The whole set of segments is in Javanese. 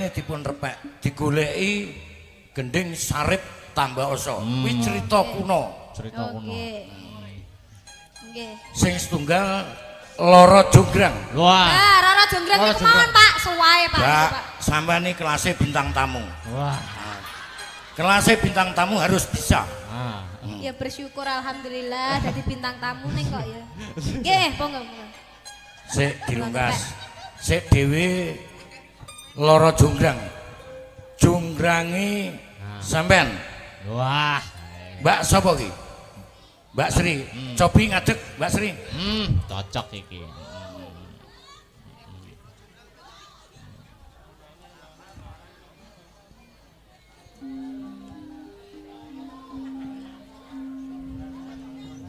Atine dipun repek, digoleki gending Sarip Tambak Oso. Kuwi cerita kuno. Cerita kuno. Oke. Nggih. Sing setunggal Loro Jonggrang. Wah. Ah, Rara Jonggrang Rara niku mawon, Jonggrang. Pak, suwae Pak. Mbak, Pak. sampean iki kelasé bintang tamu. Wah. Kelasé bintang tamu harus bisa. Ah. Ya bersyukur alhamdulillah dadi bintang tamu ning kok ya. Nggih, monggo monggo. Sik dilungkas. Sik dhewe Loro Jonggrang. Jonggrange sampean. Wah. Mbak sapa ki? Mbak Sri. Cobi ngadeg Mbak Sri. Cocok iki.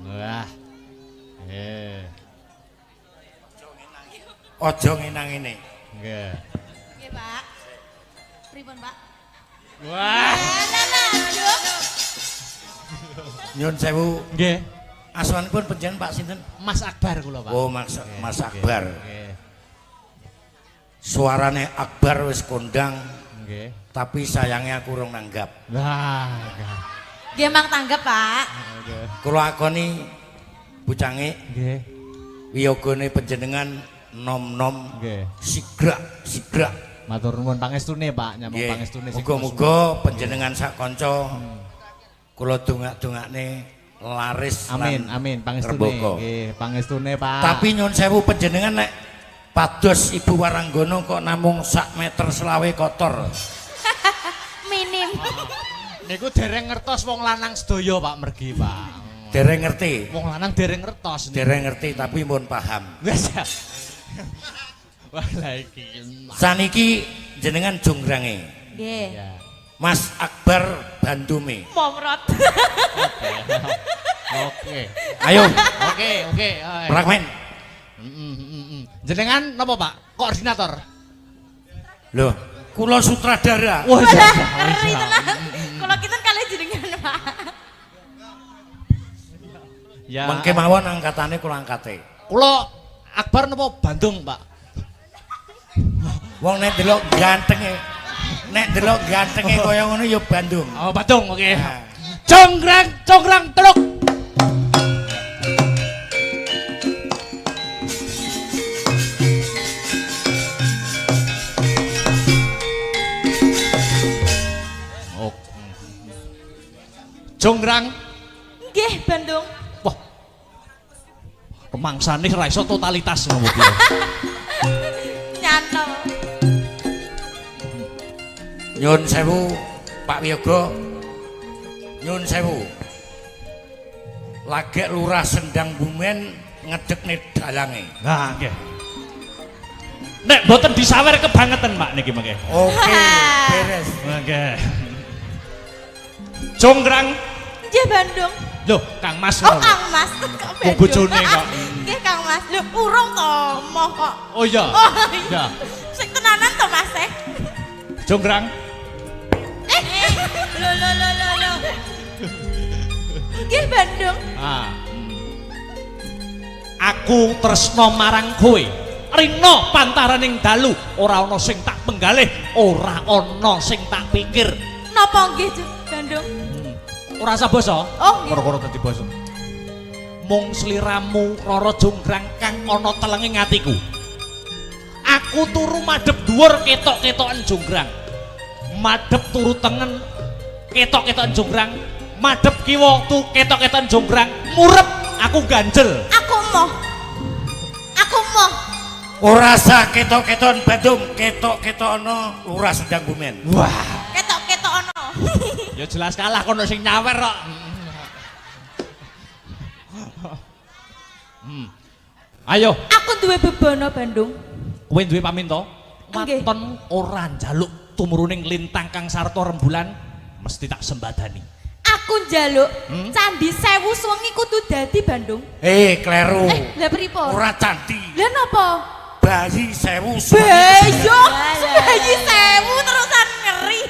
Wah. Eh, Aja ngenang ngene. nggih. Nggih, Pak. Pripun, Pak? Wah. Lah lah, aduh. Nyun sewu. Nggih. Asmanipun panjenengan Pak sinten? Mas Akbar kula, Pak. Oh, Mas, Mas Akbar. Nggih. Suarane Akbar wis kondang, Nggih. tapi sayangnya aku urung nanggap. Wah. Nggih. Nggih mang tanggep, Pak. Nggih. Kula akoni bucange Nggih. wiyogone panjenengan nom-nom Nggih. sigrak sigrak. Matur nuwun pangestune, Pak, nyamuk Nggih. pangestune sing Muga-muga panjenengan sak kanca kula dongak-dongakne laris Amin, lan amin, pangestune. rembaka. Nggih, pangestune, Pak. Tapi nyun sewu panjenengan nek pados Ibu Waranggono kok namung sak meter selawe kotor. Minim. Niku dereng ngertos wong lanang sedaya, Pak, mergi, Pak. Dereng ngerti. Wong lanang dereng ngertos. niku. Dereng ngerti tapi pun paham. Wes ya. Wah, lah iki. Saniki jenengan jonggrange. Nggih. Ya. Mas Akbar Bandume. Momrot. Oke. Ayo, Oke, oke. ayo. fragmen. Jenengan napa, Pak? Koordinator. Loh, kula sutradara. Wah, iya, Ngeri tenan. Kula kinten kalih jenengan, Pak. Ya. Mengke mawon angkatane kula angkate. Kula Akbar napa Bandung, Pak? Wong nek delok gantenge, nek delok gantenge kaya ngono ya Bandung. Oh, Bandung, oke. Nah. Jonggrang, jonggrang teluk. Oh. Jonggrang, Nggih, Bandung. wah. Kemangsane ra iso totalitas ngono kuwi. Nyantol. Nyun sewu Pak Wiyoga. Nyun sewu. Lagek Lurah Sendang Bumen ngedekne dalange. Nah, nggih. Nek mboten disawer kebangetan, Pak niki mengke. Oke, beres. Nggih. Jonggrang. Nggih, Bandung. Loh, Kang Mas. Oh, ngono. Kang Mas. Kok Wong Bandung? bojone kok. Nggih, Kang Mas. Lho, urung to, moh kok. Oh iya. Oh, Iya. Sing tenanan to, Mas eh. Jonggrang. Lho lho lho lho lho. Nggih, Bandung. Ah. Aku tresno marang kowe. Rina pantaraning dalu, ora ana sing tak penggalih, ora ana sing tak pikir. Napa nggih, Bandung? Ora usah basa. Oh, nggih. Perkara dadi basa. Mung sliramu Rara Jonggrang kang ana telenge atiku. Aku turu madhep dhuwur ketok-ketokan jonggrang. Madhep turu tengen ketok-ketokan jonggrang, madhep kiwa tu ketok-ketokan jonggrang, murep aku ganjel. Aku moh. Aku moh. Ora sah ketok-keton Bandung, ketok-ketono Lurah Sendang Bumen. Wah, Ketok-ketok ono. ya jelas kalah kono sing nyawer kok. Ayo, Aku duwe bebana Bandung. kowe duwe paminta? Nggih. Waton ora njaluk tumuruning lintang kang sarta rembulan mesti tak sembadani. Aku njaluk candi sewu suwengi kudu dadi Bandung. Eh, kleru. Eh, lah pripun? Ora candi. Lah napa? Bayi sewu suwengi. Bayo, bayi sewu terusan ngeri.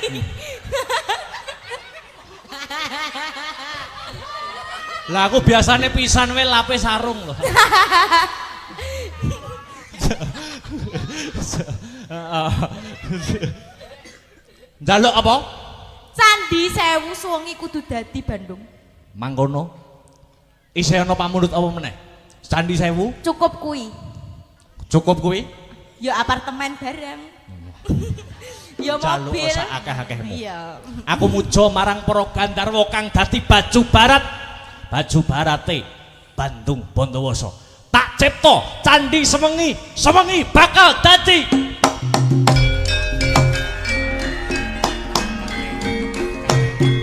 Lah aku biasane pisan wae lape sarung lho. Njaluk apa? Candi Sewu suwengi kudu dadi Bandung. Mangkono. Isih ana pamundhut apa meneh? Candi Sewu Cukup kuwi. cukup kuwi. Ya apartemen bareng. Ya Njaluk mobil. sak akeh-akehmu. Iya. Aku muja marang para gandharwa kang dadi baju barat. Baju barate Bandung Bondowoso. Tak cipta candi sewengi, sewengi bakal dadi.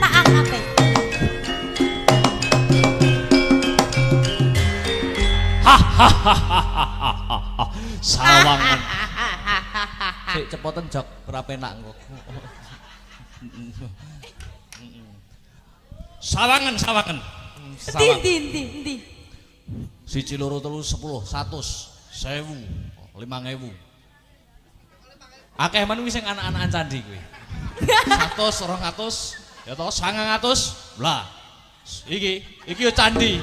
Tak angkat. Sawangan. Sik cepoten jok ora penak engko. Sawangan, sawangan. Ndi ndi ndi ndi. 1 2 3 10 100 1000 5000. Akeh men kuwi sing anak-anakan candi kuwi. 100 200 ya toh 900. Lah iki iki yo candi.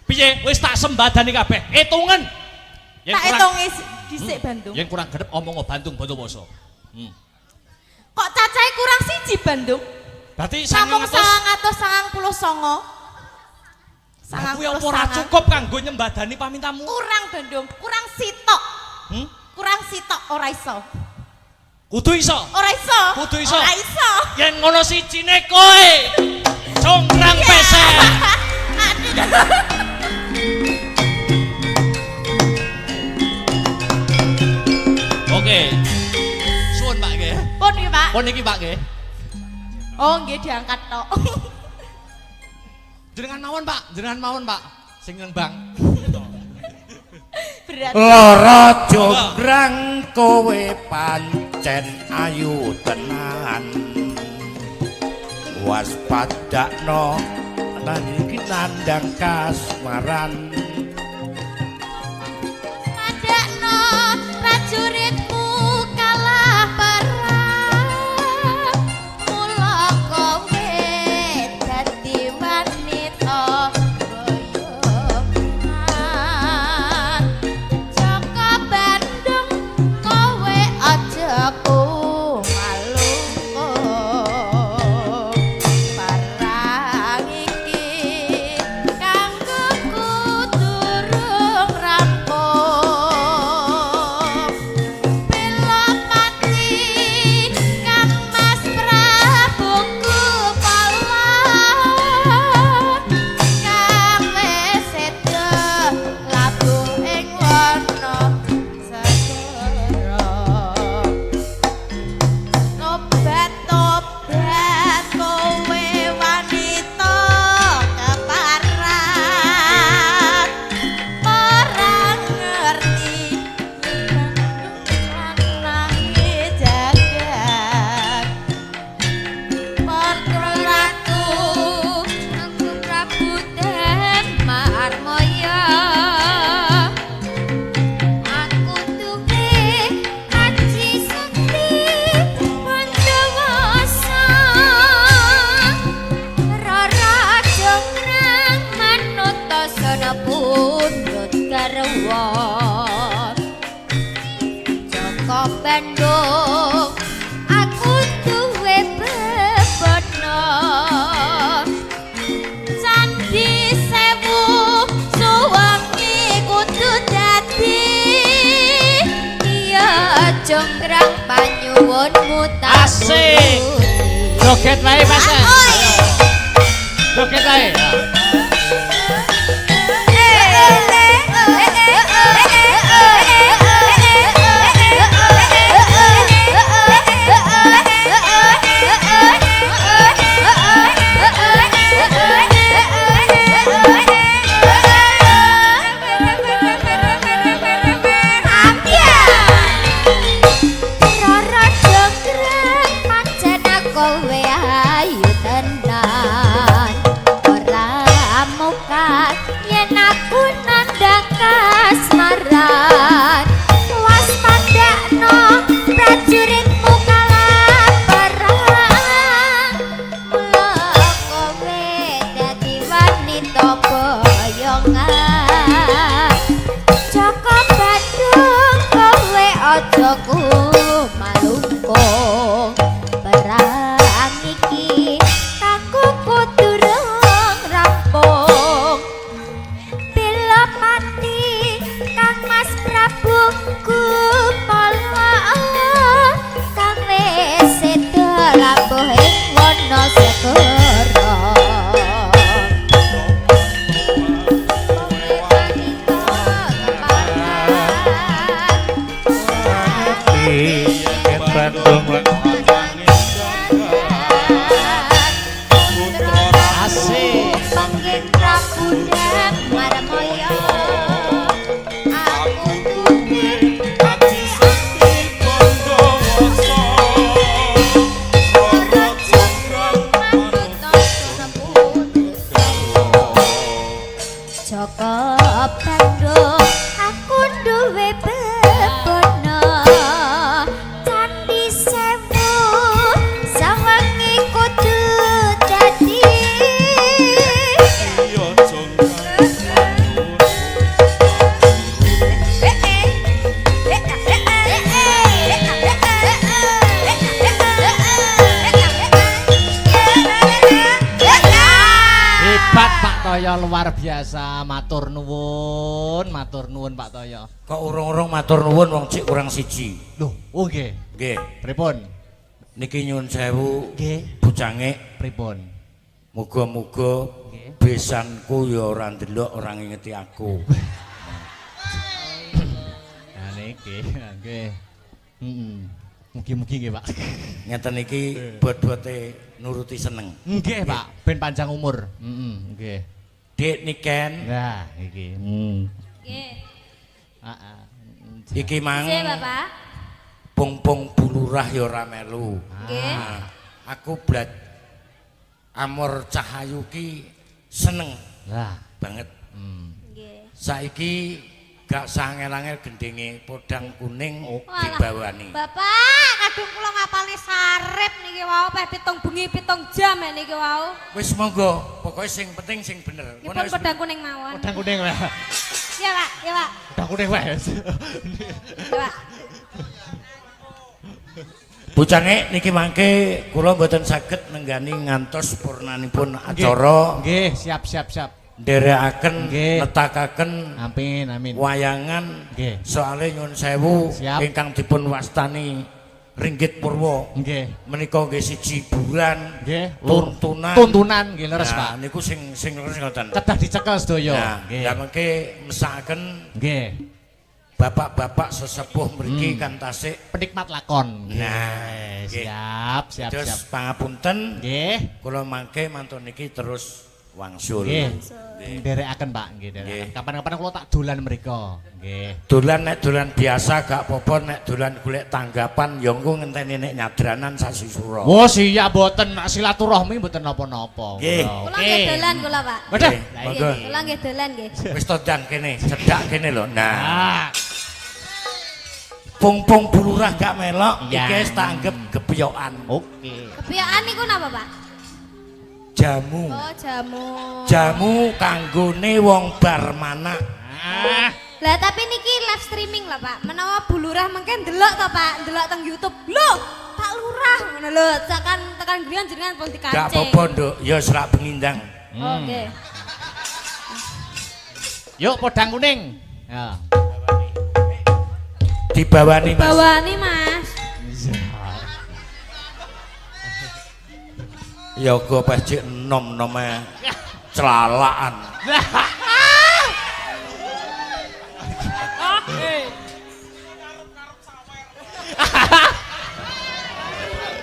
Piye wis tak sembadani kabeh. Hitungen. Yen Tak kurang hitungi dhisik Bandung. yen kurang gedhe omong Bandung Bondowoso. Kok cacahe kurang siji Bandung? Berarti Namung 900 999. Lah kuwi apa ora cukup kanggo nyembadani pamintamu? Kurang Bandung, kurang sitok. Hmm? Kurang sitok ora iso. Kudu iso. Ora iso. Kudu iso. Ora iso. Yen ngono sijine kowe. Congkrang pesek. Aduh. Oke. Suwun Pak nggih. Pun iki, Pak. Pun iki Pak nggih. Oh, nggih diangkat tok. Jenengan mawon Pak, jenengan mawon Pak. Sing nang bank. Berat. Lara jonggrang kowe pancen ayu tenan. Waspadakno lan iki nandang kasmaran. Padakno prajuritmu kalah perang. Mula kowe dadi wanita boyongan. Jaka Bandung kowe aja kumalu. Perang iki kanggo durung rampung. Pelopati Kang Mas Prabu Kupala kang wis seda labuh ing wana segara. Tobat tobat kowe wanita keparat ora ngerti lanange jagat. Ratu Aku Prabu Darma Armoyo. Aku duwe aji sakti Bondowoso. Rara Jonggrang manut sana pundhut garwa. Jaka Bandung aku duwe bebono. Candi Sewu suwengi kudu dadi. Iya jonggrang panyuwunmu tak Asik. turuti. Joget wae Mas. Oi. Joget wae. Rara Jonggrang pancen kowe ayu tenan. Ora mung Bandung lek ora Putra Asik. Panggih Prabu Marmoyo. Aku duwe aji sakti Bondowoso. Roro Jonggrang manut Joko Bandung, aku duwe bebono Candi Sewu sawengi kudu dadi. Iya Jonggrang. Hebat Pak Toyo, luar biasa. Matur nuwun Pak Toyo. Kok urung-urung matur nuwun, wong cik kurang siji. Loh, oh nggih. Nggih. Pripun? Niki nyuwun sewu. Nggih. Bujange, Pripun? muga-muga Nggih. besanku ya ora ndelok, ora ngingeti aku. Nah niki, nggih. Heeh. Mugi-mugi nggih, Pak. Ngeten iki bot-bote nuruti seneng. Nggih, Pak, ben panjang umur. Heeh, nggih. Dik Niken, Nah, iki. Hmm. Nggih. Heeh. iki mang Nggih, Bapak. pung-pung bulurah ya ora melu. Nggih. Nah, aku blat Amor Cahayu ki seneng Lah, banget. Nggih. Saiki gak sah angel-angel gendinge podang kuning Walah. dibawani. Bapak, kadung kula ngapalne sarep niki wau peh 7 bengi 7 jam ya niki wau. Wis monggo, pokoke sing penting sing bener. Nggih Ngono pun wis podang kuning mawon. Podang kuning wae. Iya, Pak. Iya, Pak. Podang kuning wae. Iya, Pak. Bucange niki mangke kula mboten saged nenggani ngantos purnanipun acara. Nggih, siap siap siap. Nderekaken, Nggih. netakaken Amin, amin. wayangan. Nggih. Soale nyuwun sewu, Siap. ingkang dipun wastani Ringgit Purwa Nggih. menika nggih siji hiburan, Nggih. tuntunan. Tuntunan nggih leres, Nah, Pak. niku sing sing leres ngoten. Kedah dicekel sedaya. Nah, Nggih. lah mengke mesakaken Nggih. bapak-bapak sesepuh mriki kan tasik Penikmat lakon. Nggih. Nah, nggih. Siap, siap, terus siap. pangapunten, Nggih. kula mangke mantun niki terus wangsul. Nggih. Nggih. Nderekaken, Pak, nggih, nderekaken. Nggih. Kapan-kapan kula tak dolan mriko. Nggih. Dolan nek dolan biasa gak apa-apa, nek dolan golek tanggapan ya engko ngenteni nek nyadranan sasi sura. Wah, siap mboten silaturahmi mboten napa-napa. Nggih. Kula nggih dolan kula, Pak. Waduh. Nggih, Lah, monggo. iki. Kula nggih dolan nggih. Wis todang kene, cedhak kene lho. Nah, Ah, pung-pung bulurah gak melok, Ya. iki wis tak anggep gepyokan. Oke. Kebiaan niku napa, Pak? Jamu. Oh, jamu. Jamu kanggone wong bar manak. Ah, Lah tapi niki live streaming lah, Pak. Menawa Bu Lurah mengke ndelok to, Pak, ndelok teng YouTube. Lho, Pak Lurah ngono lho, tekan tekan griya jenengan pun dikancing. Gak apa-apa, Nduk, ya serak pengindang. Oke. Yuk podang kuning. Ya. Dibawani, Mas. Bawani, Mas. Ya go pecik enom-enome celalaan.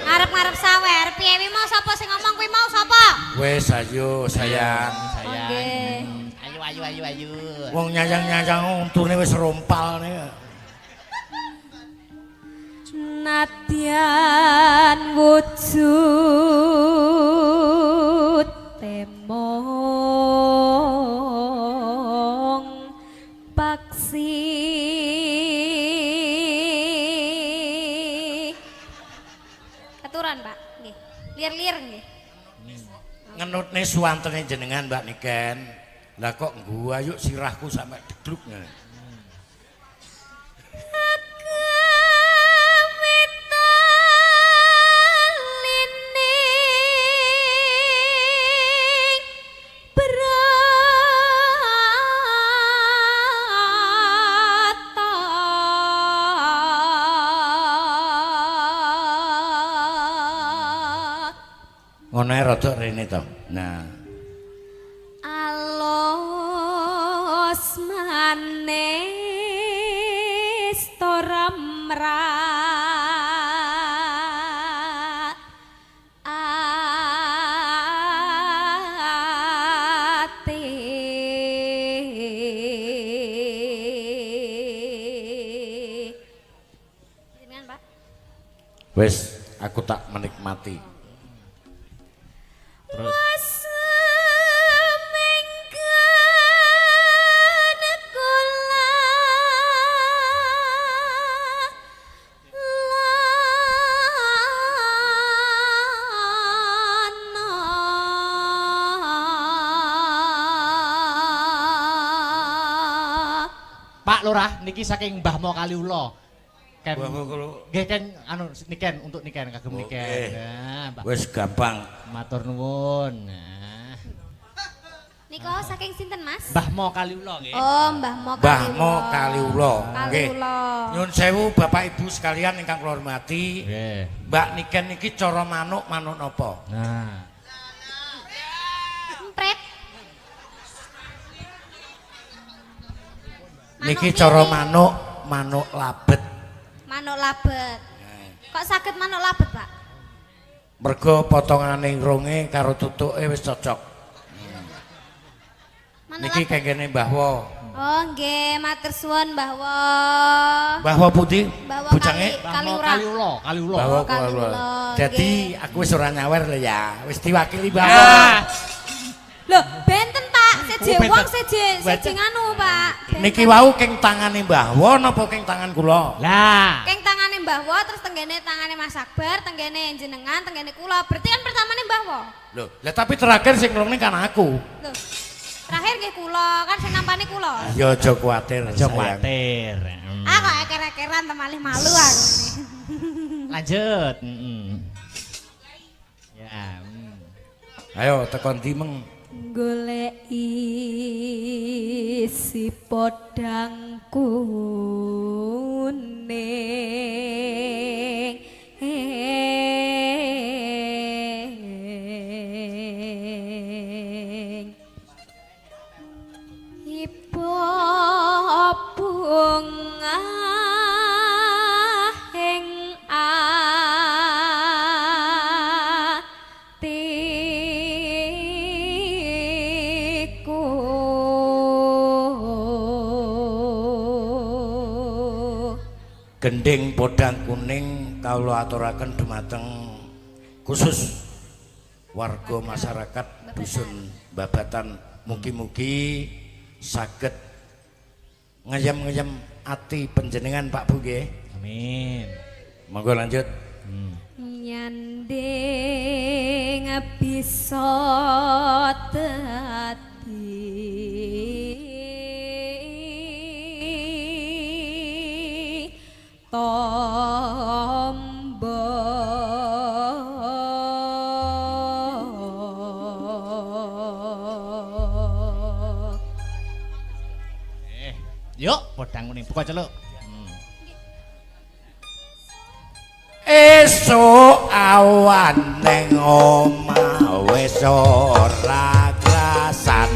Ngarep-ngarep sawer, piye wi mau sapa sing ngomong kuwi mau sapa? Wis ayo sayang. Sayang. Oke. Ayo ayo ayo ayo. Wong nyayang-nyayang untune wis rompal nih. Nadyan wujud temong paksi Aturan, Pak. Nggih. Lir-lir nggih. Ngenutne suwantene jenengan Mbak Niken. Lah kok guayuk sirahku sampe degluk ngene. Kawitalining brata. Ngono ae rada rene to. Nah, Alos manis tora mrah. Wis, aku tak menikmati. Terus Semenggan kula lana. Pak Lurah niki saking Mbah Mo Kaliula. Ken. Mbah Mo Kaliula. Nggih ken anu niken untuk niken kagem Oke. niken. Nah, Mbah. Wis gampang. Matur nuwun. Nah. Nika saking sinten, Mas? Mbah Mo Kaliula nggih. Oh, Mbah Mo Mbah Mo Kaliula. Nggih. Kaliula. Nyun sewu Bapak Ibu sekalian ingkang kula hormati. Nggih. Mbak Niken niki cara manuk manuk napa? Nah. Empret. Manuk Niki cara piye? manuk manuk labet. Manuk labet. Kok saged manuk labet, Pak? Mergo potongane irunge karo tutuke wis cocok. Manuk Niki labet. kengkene Mbah Wo. Oh, nggih, matur suwun Mbah Wo. Mbah Wo pundi? Mbah Wo Bujange? Kali- Mbah Mo Kaliurang. Kaliula, Kaliula. Mbah Wo Oh, Kaliula. Kaliula. Jadi aku wis ora nyawer lho ya. Wis diwakili Mbah Wo. Ah. Loh, benten, Pak. Seje Oh, benten. wong seje seje Benten. nganu, Pak. Benten. Niki wau keng tangane Mbah Wo napa keng tangan kula? Lah. Keng tangane Mbah Wo terus tenggene tangane Mas Akbar, tenggene jenengan, tenggene kula. Berarti kan pertamane Mbah Wo. Loh, lah tapi terakhir sing nglungne kan aku. Loh. Terakhir nggih kula, kan sing nampane kula. Ya aja kuwatir. Aja sayang. kuwatir. Hmm. Ah kok eker-ekeran temalih malu aku nih. Lanjut. Mm-mm. Ya. Mm. Ayo tekon ndi meng. Golek isi podang kuning. Ibu bunga ing atiku. Gending podang kuning kawula aturaken dumateng khusus warga masyarakat dusun Babatan, mugi-mugi saged ngeyem-ngeyem ati panjenengan Pak Bu nggih. Amin. Monggo lanjut. Nyanding bisa dadi tombo. Eh, yuk podang kuning buka celuk. Esuk awan neng omah wis ora krasan.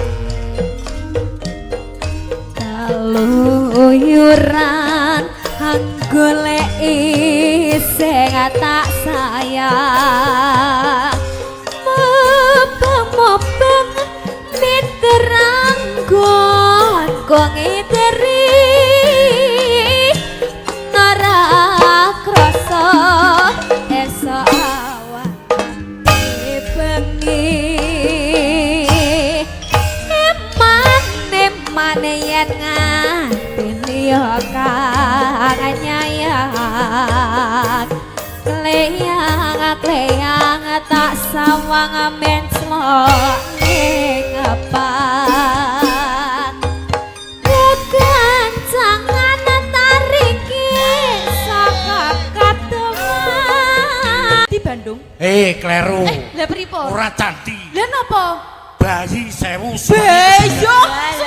Kaluyuran goleki sing tak sayang. Mubeng-mubeng mitranggon kok ngiteri ora krasa esok awan bengi. Emane-mane yen nganti liya kang nyayang. Kleyang-kleyang tak sawang menclok ning pan. Kekancangan tariki saka kateman. Di Bandung. Eh, kleru. Lah pripun? Ora candi. Lah napa? Bayi sewu. Beyo,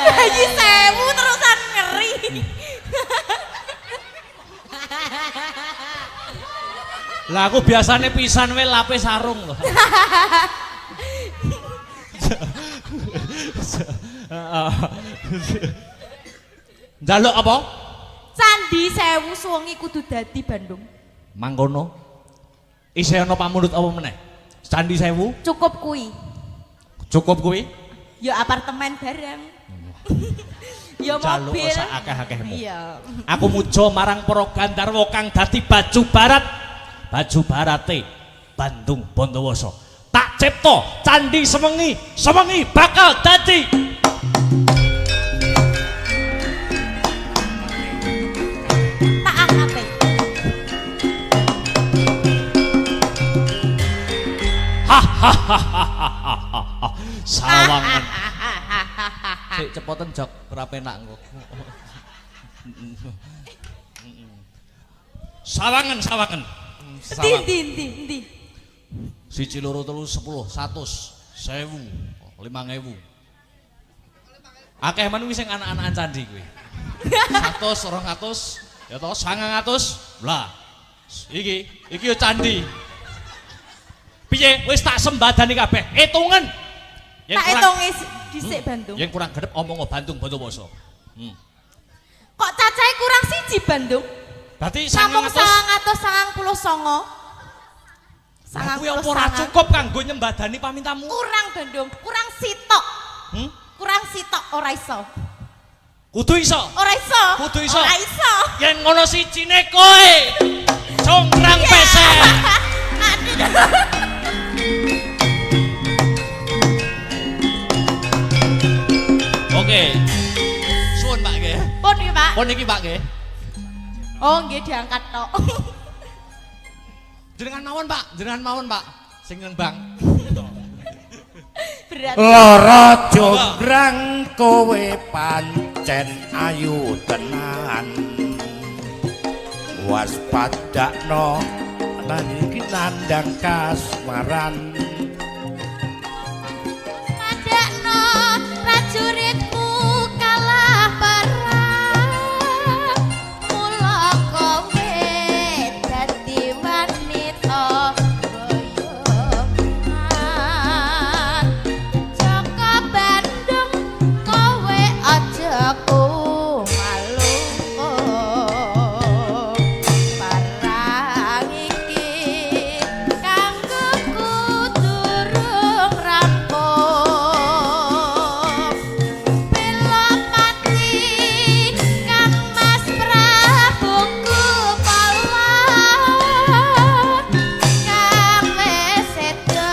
bayi sewu terusan ngeri. Lah aku biasane pisan wae lape sarung lho. Njaluk apa? Candi Sewu suwengi kudu dadi Bandung. Mangkono. Isih ana pamundhut apa meneh? Candi Sewu Cukup kuwi. cukup kuwi? Ya apartemen bareng. Ya Njaluk mobil. sak akeh-akehmu. Iya. Aku muja marang para gandharwa kang dadi baju barat. baju barate Bandung Bondowoso. Tak cipta candi sewengi, sewengi bakal dadi. Tak angkat. Hahaha. Sawangan. Sik cepoten jok ora penak engko. Sawangan, sawangan. Ndi ndi ndi ndi. 1 2 3 10 100 1000 5000. Akeh men kuwi sing anak-anakan candi kuwi. 100 200 ya toh 900. Lah iki iki yo candi. Piye wis tak sembadani kabeh. Hitungen. Yen Tak kurang hitungi dhisik Bandung. yen kurang gedhe omong Bandung Bondowoso. Kok cacahe kurang siji Bandung? Berarti Namung 900 999. Lah kuwi apa ora cukup kanggo nyembadani pamintamu? Kurang Bandung, kurang sitok. Hmm? Kurang sitok ora iso. Kudu iso. Ora iso. Kudu iso. Ora iso. Yen ngono sijine kowe. Congkrang pesek. Aduh. Oke. Suwun Pak nggih. Pun iki, Pak. Pun iki Pak nggih. Oh, nggih diangkat tok. Jenengan mawon Pak, jenengan mawon Pak. Sing nang bank. Berat. Lara jonggrang kowe pancen ayu tenan. Waspadakno lan iki nandang kasmaran. Padakno prajuritmu kalah perang. Mula kowe dadi wanita boyongan. Jaka Bandung kowe aja kumalu. Perang iki kanggo durung rampung. Pelopati Kang Mas Prabu Kupala kang wis seda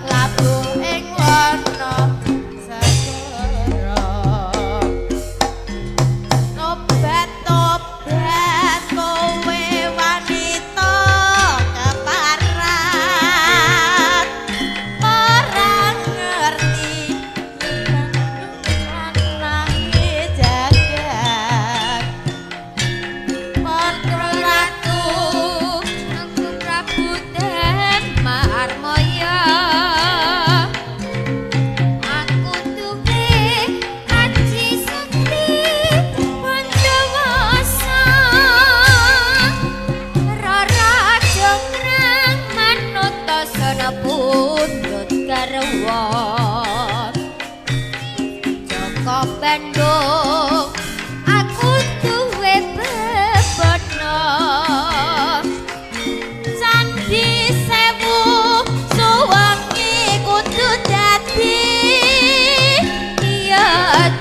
labuh ing wana segara. Tobat tobat kowe wanita keparat ora ngerti lanange jagat. Ratu Aku Prabu Darma Armoyo. Aku duwe aji sakti Bondowoso. Rara jonggrang manut sana pundhut garwa. Jaka Bandung aku duwe bebono. Candi sewu suwengi kudu dadi. Iya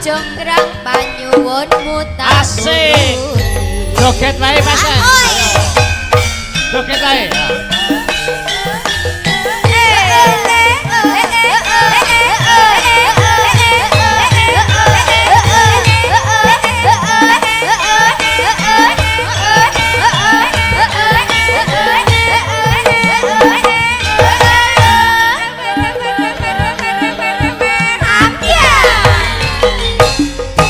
jonggrang panyuwunmu tak Asik. turuti. Joget wae Mas. Ahoy. Joget wae.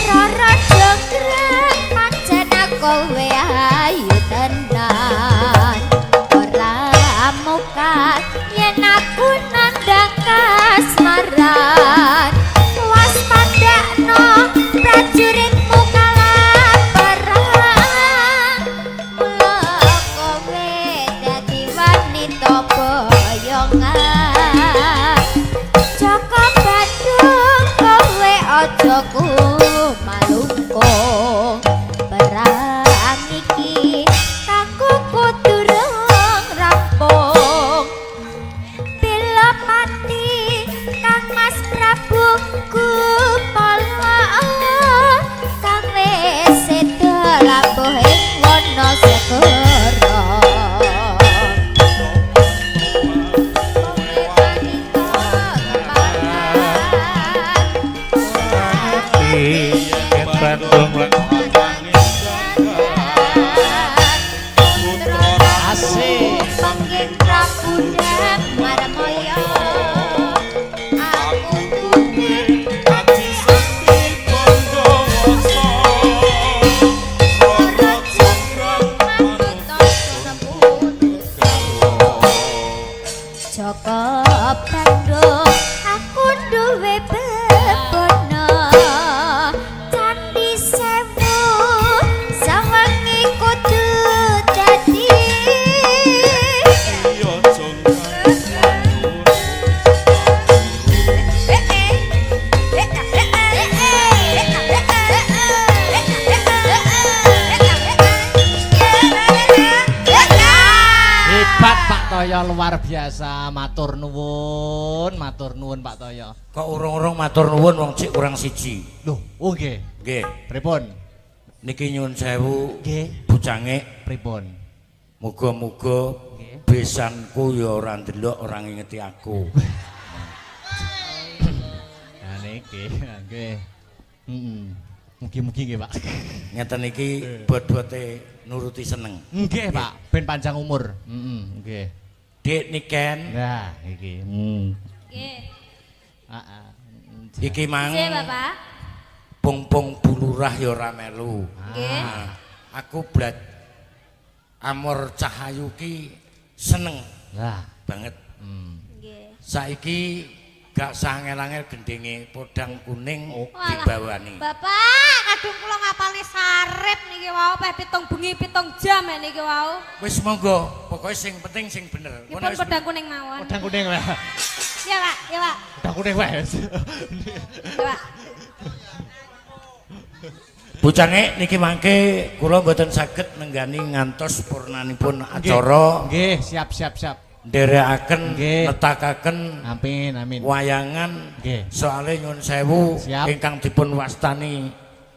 Rara jonggrang pancen kowe ayu tenan. Ora mukat yen aku nandhang kasmaran. Waspadakno prajuritmu kalah perang. Mula kowe dadi wanita boyongan. Jaka Bandung kowe aja kumalungkung. Perang iki kanggo durung rampung. Pilopati Kang Mas Prabu Kupala kang wis seda labuh ing wana segara. Pengging Prabu Damar Moyo. Aku duwe Aji Sakti Bondowoso, Roro Jonggrang manut manut garwa. Joko Bandung aku duwe bebono Candi Sewu sawengi kudu dadi. Iya Jonggrang manut. Hebat Pak Toyo luar biasa. Matur nuwun Pak Toyo. Kok urung-urung matur nuwun wong cik kurang siji. Loh, oh nggih. Nggih. Pripun? Niki nyuwun sewu Nggih. bujange Pripun? muga-muga Nggih. besanku ya ora ndelok ora ngingeti aku. Nah niki, nggih. Heeh. Mugi-mugi nggih, Pak. Ngeten iki bot-bote nuruti seneng. Nggih, Pak. Ben panjang umur. Heeh, nggih. Dik Niken Nah, iki. Hmm. Nggih. Heeh. iki mang Nggih, Bapak. pung-pung bulurah ya ora melu. Nggih. Nah, aku blat Amor Cahayu ki seneng Lah, banget. hmm. Nggih. Saiki gak sangel-angel gendinge podang kuning Walah. dibawani. Bapak, kadung kula ngapalne sarep niki wau peh 7 bengi 7 jam ya niki wau. Wis monggo, pokoke sing penting sing bener. Nggih Ngono pun wis podang kuning mawon. Podang kuning wae. Ya, Pak, ya, Pak. Podang kuning wae. Ya, Pak. Bucange niki mangke kula mboten saged nenggani ngantos purnanipun acara Nggih, siap siap siap. nderekaken Nggih. netakaken Amin, amin. wayangan Nggih. soale nyuwun sewu Siap. ingkang dipun wastani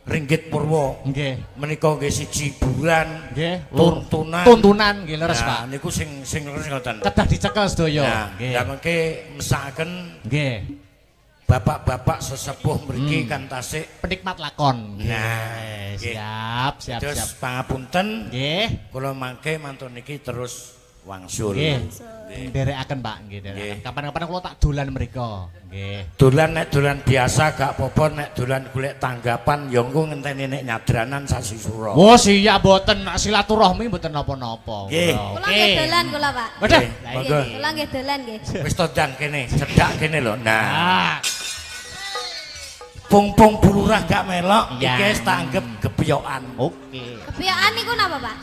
Ringgit Purwa Nggih. menika nggih siji hiburan Nggih. tuntunan Tuntunan nggih leres, Nah, Pak. niku sing sing leres ngoten. Kedah dicekel sedaya. Nah, Nggih. lah mengke mesakaken Nggih. bapak-bapak sesepuh mriki kan tasik Penikmat lakon. Nah, Nggih, nggih. siap, siap, terus siap. pangapunten Nggih. kula mangke mantun niki terus wangsul. Nggih. Nggih. Nderekaken, Pak, nggih, nderekaken. Nggih. Kapan-kapan kula tak dolan mriko. Nggih. Dolan nek dolan biasa gak apa-apa nek dolan golek tanggapan ya engko ngenteni nek nyadranan sasi sura. Oh, siap mboten silaturahmi mboten napa-napa. Nggih. Kula nggih dolan kula, Pak. Waduh. Nggih, Lah, monggo. Kula nggih dolan nggih. Wis tondang kene, cedhak kene lho. Nah, Ah, pung-pung bulurah gak melok Iya. iki wis tak anggap gebyokan. oke. Kebiaan niku napa, Pak?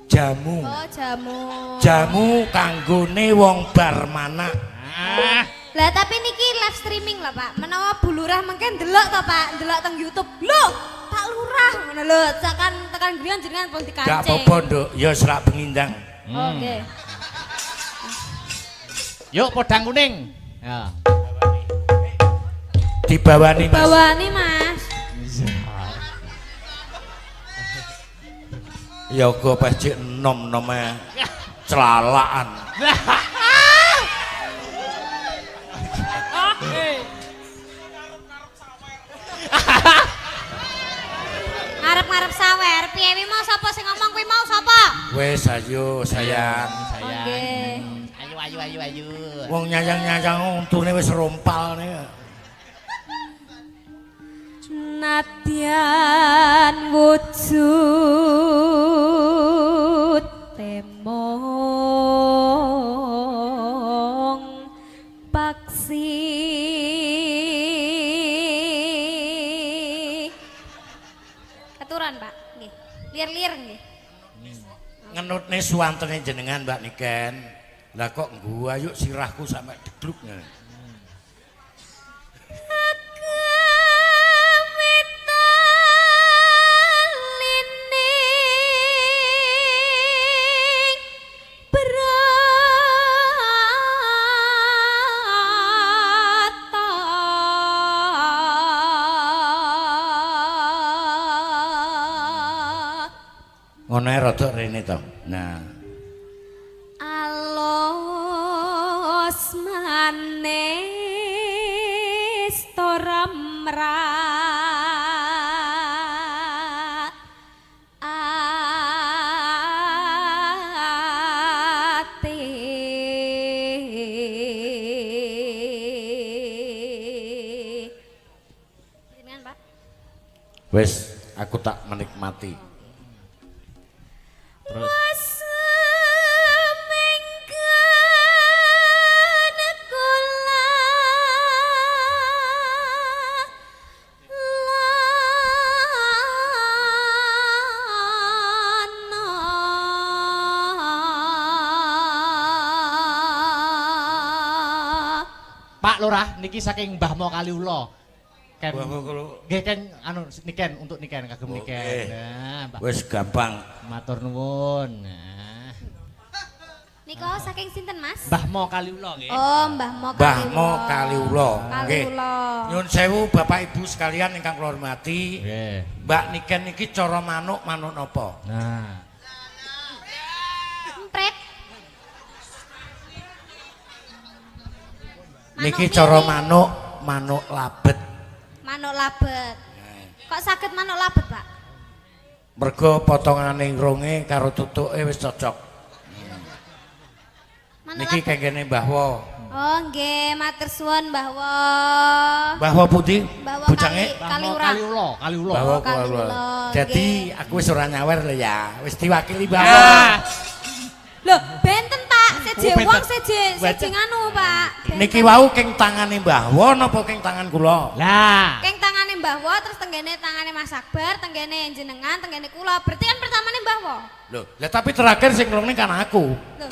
Jamu. Oh, jamu. Jamu kanggone wong bar manak. Ah, Lah tapi niki live streaming lho, Pak. Menawa Bu Lurah mengke ndelok to, Pak, ndelok teng YouTube. Lho, Pak Lurah ngono lho, tekan tekan griya jenengan pun dikancing. Gak apa-apa, Nduk. Ya serak pengindang. Oh, nggih. Yuk podang kuning. Ya. Dibawani Mas. Bawani, Mas. Ya go pecik enom-enome celalaan. Ngarep-ngarep sawer, piye wi mau sapa sing ngomong kuwi mau sapa? Wes ayo sayang. Sayang. Nggih. Ayo ayo ayo ayo. Wong nyayang-nyayang untune wis rompal nih. Nadyan wujud temong paksi keturunan Pak nggih lir-lir nggih. Ngenutne suwantene jenengan Mbak Niken. Lah kok guayuk sirahku sampe degluk. Kawitalining brata. Ngono ae rada rene to. Nah, Alos manis tora mrak Wis, aku tak menikmati. Terus. Semenggan kula lana. Pak Lurah niki saking Mbah Mo Kaliula. Ken. Mbah Mo Kaliula. Nggih ken anu niken untuk niken kagem Oke. niken. Nah, Mbah. Wis gampang. Matur nuwun. Nah. Nika saking sinten, Mas? Mbah Mo Kaliula nggih. Oh, Mbah Mo Mbah Kaliula. Mo Kaliula. Nggih. Kaliula. Nyun sewu Bapak Ibu sekalian ingkang kula hormati. Nggih. Mbak Niken iki cara manuk manuk napa? Nah. Empret. Manuk Niki cara piye? manuk manuk labet. Manuk labet. Kok saged manuk labet, Pak? Mergo potongane irunge karo tutuke wis cocok. Manuk Niki labet. kengkene Mbah Wo. Oh, nggih, matur suwun Mbah Wo. Mbah Wo pundi? Mbah Wo Bujange? Mbah Mo Kaliura. Kaliula, Kaliula. Mbah Wo Oh, Kaliula. Kaliula. Jadi aku wis ora nyawer lho ya. Wis diwakili Mbah Wo. Ah. Loh, benten, Pak. Seje Oh, benten. wong seje seje Benten. nganu, Pak. Benten. Niki wau keng tangane Mbah Wo napa keng tangan kula? Lah. Keng tangane Mbah Wo terus tenggene tangane Mas Akbar, tenggene jenengan, tenggene kula. Berarti kan pertamane Mbah Wo. Loh, lah tapi terakhir sing nglungne kan aku. Loh.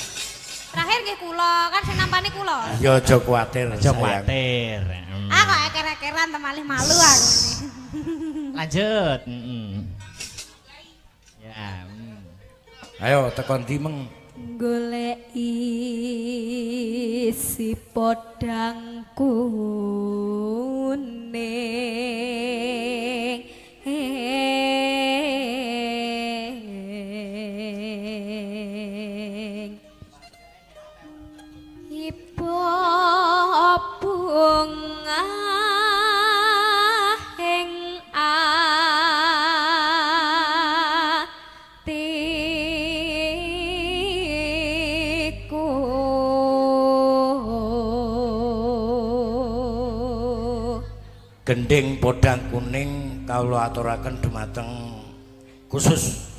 Terakhir nggih kula, kan sing nampane kula. Ya aja kuwatir. Aja sayang. kuwatir. Hmm. Ah kok eker-ekeran temalih malu aku ini. Lanjut. Mm-mm. Ya. Mm. Ayo tekon ndi meng. Golek isi podang kuning. Ibu bunga ing atiku. Gending podang kuning kawula aturaken dumateng khusus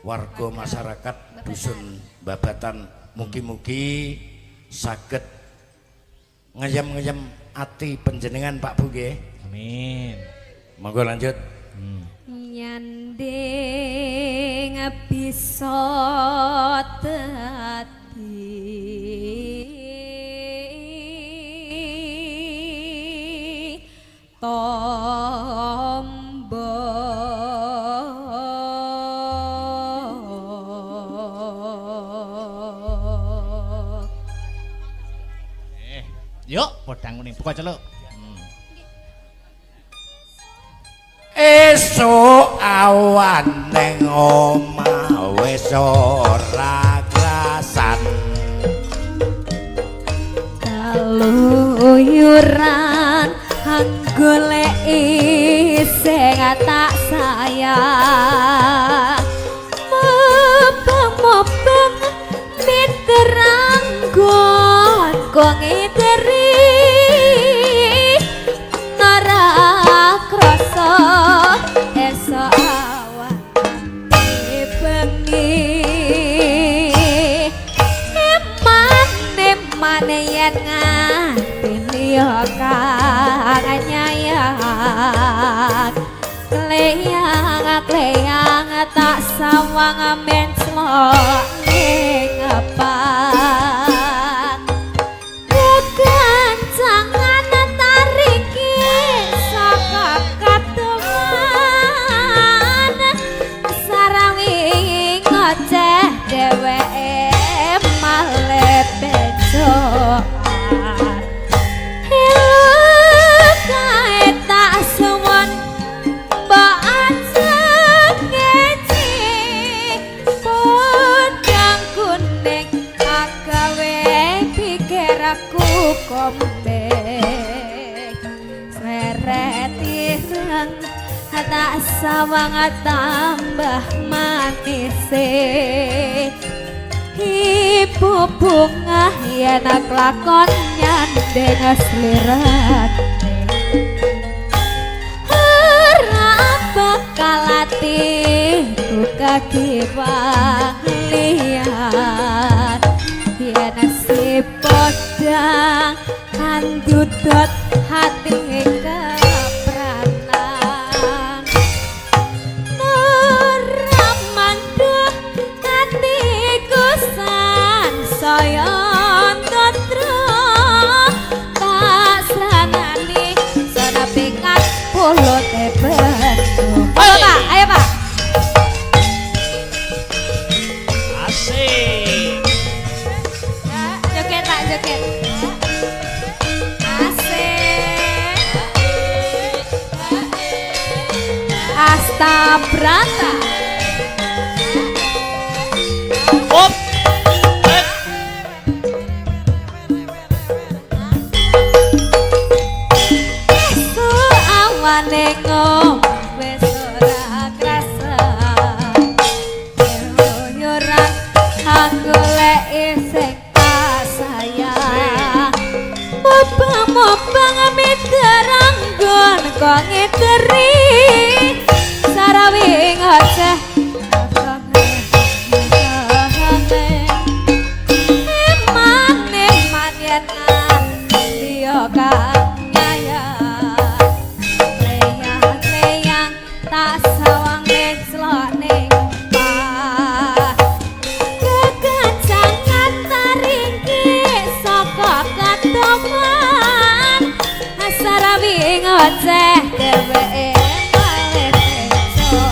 warga masyarakat dusun Babatan, mugi-mugi saged ngeyem-ngeyem ati panjenengan Pak Bu nggih. Amin. Monggo lanjut. Nyanding bisa dadi tombo. Yuk, podang kuning buka celuk. Esuk awan ning omah wis ora krasan. Kaluyuran goleki sing tak sayang. Mubeng-mubeng miteranggon kok ngiteri ora krasa esuk awan bengi. Emane yen ngatini ya kang nyayang. Kleyang-kleyang tak sawang menclok ning ngepak. Kekancangan tariki saka kateman sarawi ngoceh dheweke male bejoan. Helo kae tak suwun mbok ajeng ngeci podang kuning agawe pikir aku kombek. Seret ireng tak sawang tambah manise. Ibu bunga yen lakon nyandeng slirane. Ora Atiku kakiwang liyan yen si podang andudot hati kepranan Nuramanduh atiku sansaya tatra tak sranani sanapikat pulute bendu. Ayo Pak, ayo Pak. Asik. Joget Pak, joget. Asik. Asta Brata. Op. Eh. Su awane ngombe ora krasa. Keluyuran aku lek isih kasayang. Mubang-mubang miteranggon kok ngiteri sarawi ngoceh eman-eman yen liya kang nyayang leyang-leyang tak sawang ngeclok ning omah kekencangan taringki saka katoman asarawi ngoceh dheweke malih tejo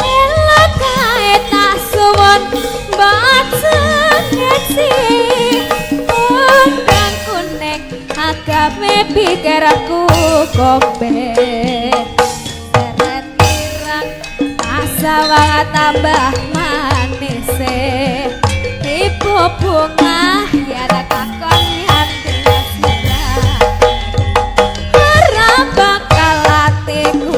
elok kae tak suwun mbok ngeci undang kuning agame pikirku kombe seret ireng asawang tambah manis ibu bunga ya kakon yen ora bakal atiku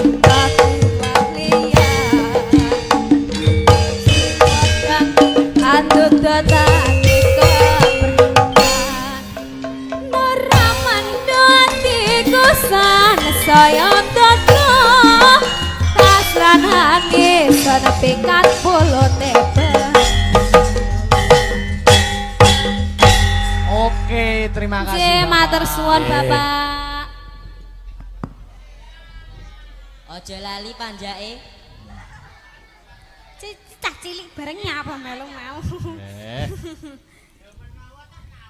saya tata tasranane sanepikat pulute. Oke, terima kasih. Nggih, Bapak. matur suwun Bapak. Aja lali panjake. Cah cilik bareng nyapa melu mau. Eh,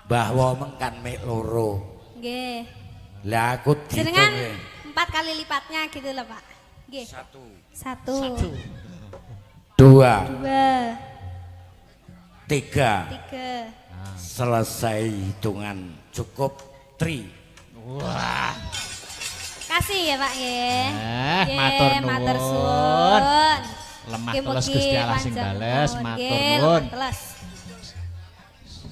Mbah Womeng kan mek loro. Nggih. Lah aku Jenengan dihitung. 4 kali lipatnya gitu loh, Pak. Nggih. 1, 1 2, 2 3. 3. Selesai hitungan cukup tri. Wah. Kasih ya, Pak nggih. Eh, Nggih, matur matur nuwun. suwun. Lemah Mugi-mugi teles Gusti Allah sing panjang bales, umur. matur Nggih, nuwun. lemah teles.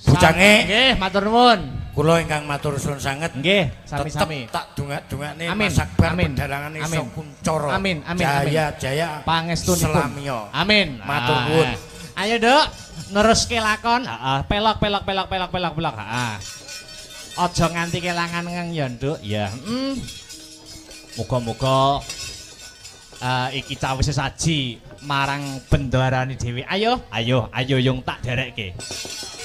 Bujange. Nggih, matur nuwun. Kula ingkang matur suwun sanget. Nggih, sami-sami. Tetep tak dongak-dongakne Amin. Mas Akbar Amin. pedalangan iso Amin. kuncoro. Amin, amin, Jaya jaya. Pangestunipun. Selamiya. Amin. Matur Ah. nuwun. Ayo, Duk, neruske lakon. Heeh, pelok pelok pelok pelok pelok pelok. Heeh. Aja nganti kelangan ngeng ya, Nduk. Ya. Muga-muga iki cawise saji marang bendarane dhewe. Ayo, ayo, ayo yung tak derekke.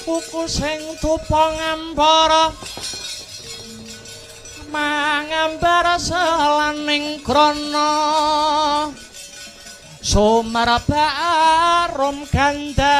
Kuku sing tupa ngambara mangambar selaning krana sumerba arum gandanya.